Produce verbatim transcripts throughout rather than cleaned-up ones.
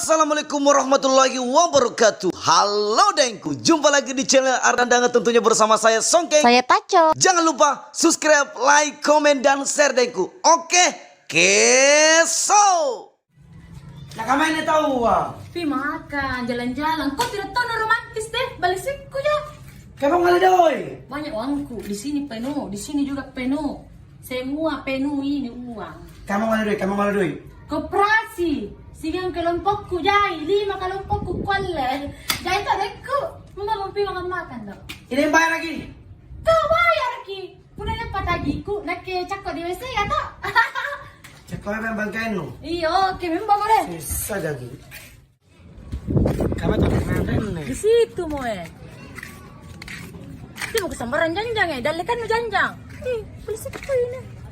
Assalamualaikum warahmatullahi wabarakatuh. Halo dengku, jumpa lagi di channel Ardan Dangan, tentunya bersama saya Songkeng. Saya Taco. Jangan lupa subscribe, like, komen, dan share dengku. Oke, keso. Nak kama ni tau ah. Pi makan, jalan-jalan. Kok tidak tahu nak romantis deh, balik siku je. Kama ngala doi. Banyak uangku, di sini penuh, di sini juga penuh. Semua penuh ini uang. Kama ngala doi, kama ngala doi. Koperasi, sigang kelompokku jai, lima kelompokku kualeh. Jai tak deku, mama mampi makan-makan tu. Ini bayar lagi. Kau bayar lagi. Puna nampak tadi ku, nak ke cakok di W C ya tak? Cakok apa bangkai nu? Iyo, oke, memang boleh. Susah jadi. Kama tu dengan ni. Di situ mo eh. Ti mo kesambaran janjang eh. Dalekan mo janjang. Eh, boleh situ ini.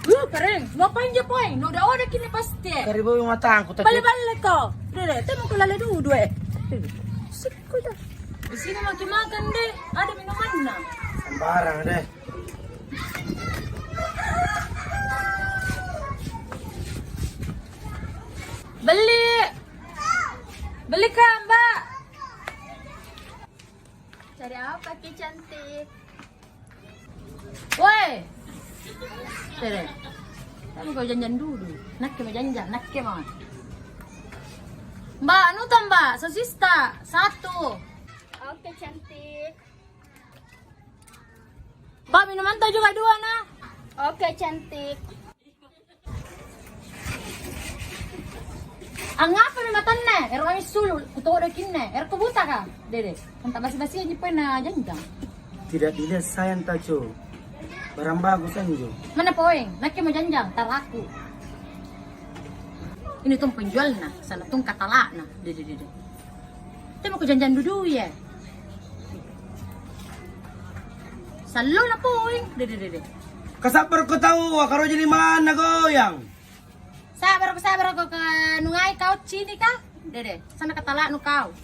Lu keren. Mau panjang poin. No udah ada kini pasti. Karibu rumah tangku tadi. Balik-balik kau. Deh, deh. Ti mo kelala dulu dua eh. Siku dah. Di sini makin makan deh. Ada minuman nah. Sembarang deh. Beli. Beli kak, Mbak. Cari apa ki cantik? Woi. Tere. Kamu kau janjian dulu. Nak ke mau janjian, nak ke mau. Mbak, anu tak, Mbak? Sosis tak? Satu. Oke, cantik. Pak, minuman teh juga dua, nah. Oke, cantik. Angapa memang tanah? Ero kami sulu, kutowo dokin ne. Ero kubuta kah? Dede, entah basi-basi aja pernah janjang. Tidak dilihat sayang taco. Baramba aku sanjo. Mana poeng? Nake mau janjang, taraku. Ini tuh penjual nah, sana tuh katalak nah. Dede, dede. Teh mau ku janjang dudu ye. Salo lah poing. Deh, deh, deh, deh. Kasabar ko tahu, karo jadi mana goyang? Sabar ko, sabar ko ka nungai kau cini kah? Deh, deh. Sana katalak nu kau.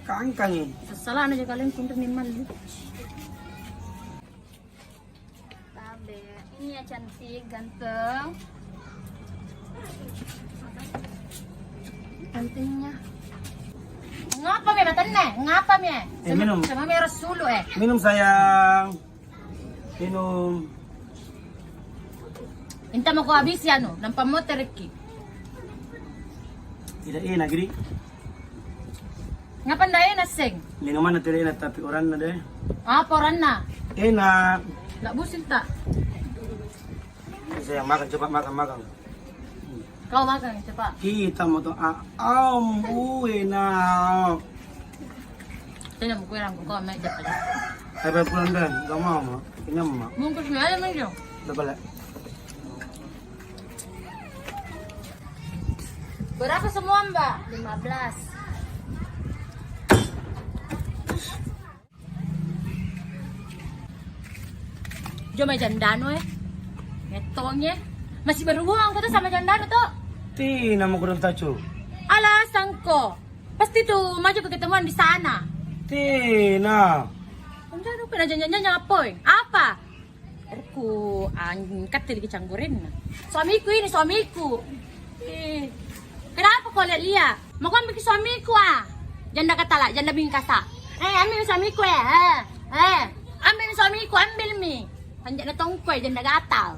Kangkang ini. Sasalah aja kalian kuntir ni malu. Tabe. Ini ya cantik, ganteng. Gantengnya. Ngapa me matan ne? Ngapa me? Eh, minum. Sama merah sulu eh. Minum sayang. Minum. Inta mau kau habisi anu, nampak motor reki. Tidak enak gini. Ngapa ndak enak seng? Minuman nanti enak tapi orang ada. Apa orang nak? Enak. Ndak busin tak? Saya makan cepat makan makan. Kau makan cepat. Kita mau tu ah, ambu enak. Saya nak buku yang buku meja aja. Apa pulang dah? Gak mau mak. Kenyang mak. Bungkus ni aja meja. Udah balik. Berapa semua, Mbak? Lima belas. Jo mai jandano eh. Ngetongnya. Masih berhubungan kau tu sama jandano tu? Ti nama kurang tacu. Alah sangko. Pasti tu maju ke ketemuan di sana. Ti nah. Jandano kena jangan-jangan apa eh? Apa? Erku, ah, kata lagi canggurin. Suamiku ini, suamiku. Eh, kenapa kau lihat-lihat? Mau kau ambil ke suamiku ah? Janda katalak, janda bingkasak. Eh, ambil suamiku eh. Eh, eh. Ambil suamiku, ambil mi. Panjat na tongkoi, janda gatal.